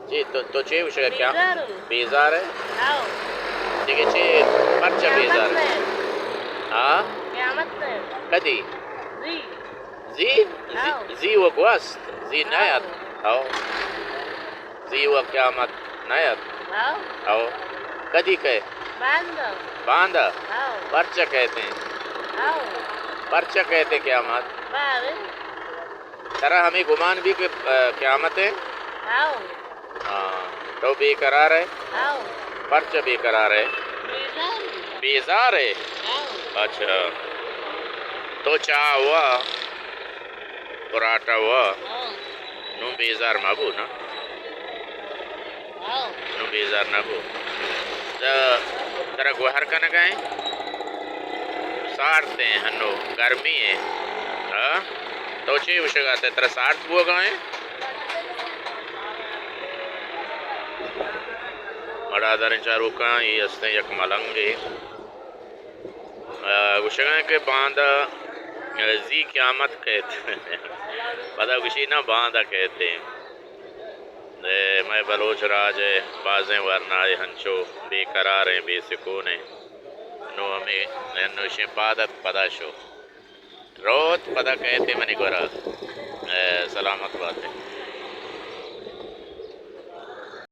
جی، تو، تو چے گوشگ ءَ؟ کیا بیزار اوں۔ بیزار ئے؟ ہاؤ۔ دگہ چے، پرچا بیزار؟ قیامت نہ۔ ہاں؟ قیامت نہ۔ کدی؟ زی۔ زی؟ زی، ہاؤ۔ زی و گوست، زی نہ ات۔ ہاؤ۔ ہاؤ۔ زی و قیامت نہ ات۔ ہاؤ۔ ہاؤ۔ کدی کئے؟ باندا۔ باندا؟ ہاؤ۔ پرچا کئیت؟ ہاؤ۔ پرچا کئیت قیامت؟ بارے۔ ترا ہمے گمان بی کہ، آ، قیامت ایں؟ ہاؤ۔ ہاں، تو بے قرار ئے؟ ہاؤ۔ پرچا بے قرار ئے؟ بیزار۔ بیزار ئے؟ ہاؤ۔ اچھا۔ تو چاہ وا، پراٹا وا، ہاؤ۔ نوں بیزار مہ بو نا۔ ہاؤ۔ نوں بیزار نہ بو۔ تو ترا گوہر کنگ ءَ ایں؟ سارت ایں ہنو، گرمی ایں۔ ہاں؟ تو چے گوشگ ءَ ات ئے؟ ترا سارت بوگ ءَ ایں؟ مڑاداریں چاروکاں، اے است ایں یک ملنگے۔ آ، گوشگ ءَ ایں کہ باندا، آ، زی قیامت کئیت۔ پدا گوشی نا باندا کئیت ایں۔ اے مئے بلوچ راج ءِ بازیں ورنائے ہنچو بے قرار ایں، بے سکون ایں۔ نوں ہمے انوں اشیں پاد ات پدا شو۔ روت پدا کئیت ئے منی گورا۔ اے سلامت بات ئے۔